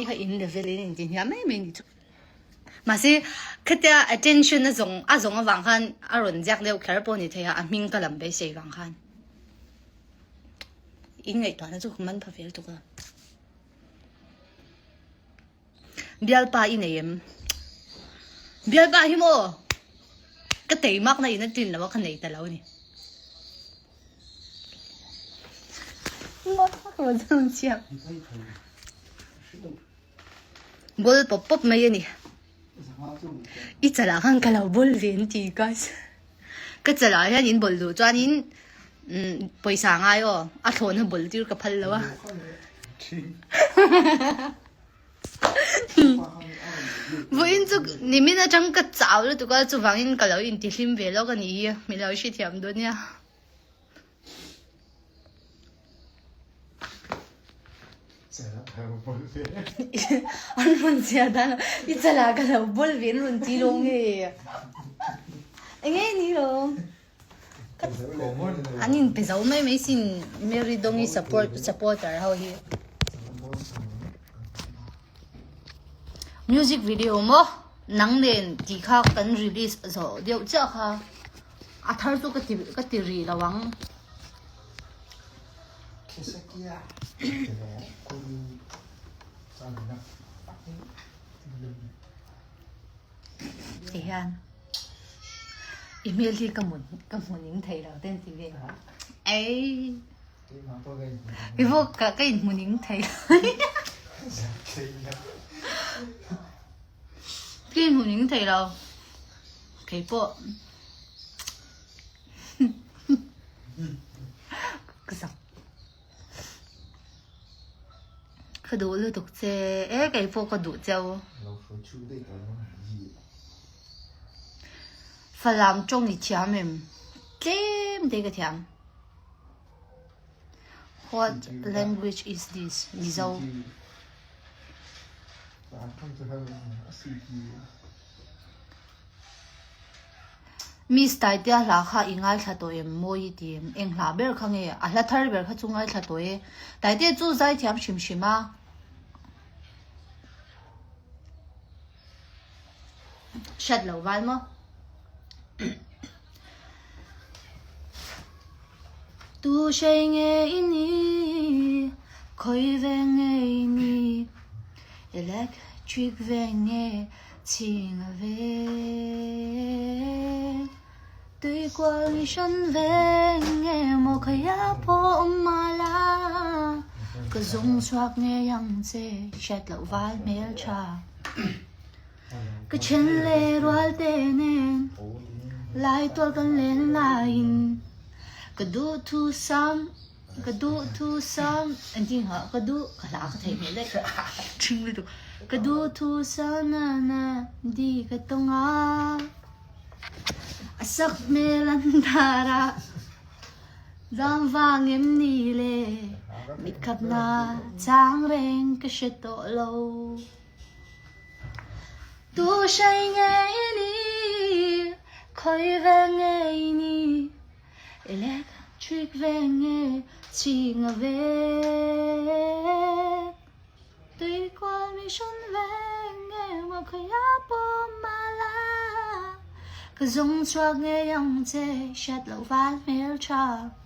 kha in level in inti hniam mai mai ni chu. Mahse khatia attention a zawng a zawng avang khan a rawn ziak deuh kher pawh ni thei a, a hming ka lam beisei vang khan. In ngaihtuahna chu ka man pha fel tuk a. Bialpa i nei em? Bialpa hi maw? Ka teimak na in a tlin lo a ka nei ta lo a ni. Bol pawp pawp mai a ni. I chalah khan ka lo bol ve an ti guys. Ka chalah hian in bol duh chuanin pawisa ngai aw a thlawhna bol tir ka phal lo a. Vawiin chu nimin atang ka chau lutuk a chuvangin ka lo intihlim ve lawk a ni hi min lo hrethiam dawn nia. An rawn chhiar dan i chalah ka lo bawl ve an rawn ti lo nge enge ni lo an in pe zo mai mai sin Mary Dongi support supporter ho hi music video maw nang nen tih kha kan release zawh deuh chiah kha. A thar chu ka ti ka ti rih lo ang. Ti hian i hmel hi ka hmu ka hmu ning thei lo te an ti ve. Ei keipawh ka ka inhmu ning thei lo. Ka inhmu ning thei lo. Keipawh ka zak. Ka duh lutuk che e keipawh ka duh cheu. Falam tawng i thiam em? Tlem te ka thiam. What language is this? Mizo. Miss Taitea hla kha i ngaithla tawh em mawi i ti em? Eng hla ber kha nge? A hla thar ber kha chu ngaithla tawh e. Taitea chu zaithiam hrim hrim a. Hriat lo val maw? Tu hrei nge i ni, khawi veng nge i ni, Electric veng nge chhinga veng, Tuikual mission veng nge maw khaia pawh awm mah la, Ka zawng chhuak ngei ang che hriat loh val hmel tha. Ka then leh rual te nen lai tual kan len laiin ka duh thu sam ka duh thu sam engtin ha ka duh ka hla ka thei hmel daih ṭhing lutuk ka duh thu sam na na di ka tawng a a sak hmel an dar a zam vang em ni le mitkhap na chang reng ka hre tawh lo. Tu hrei nge i ni, khawi ve nge i ni, Electric ve nge chhinga ve, Tuikual mission ve nge maw khawi a pawm mah la, Ka zawng chhuak ngei ang che hriat loh val hmeltha.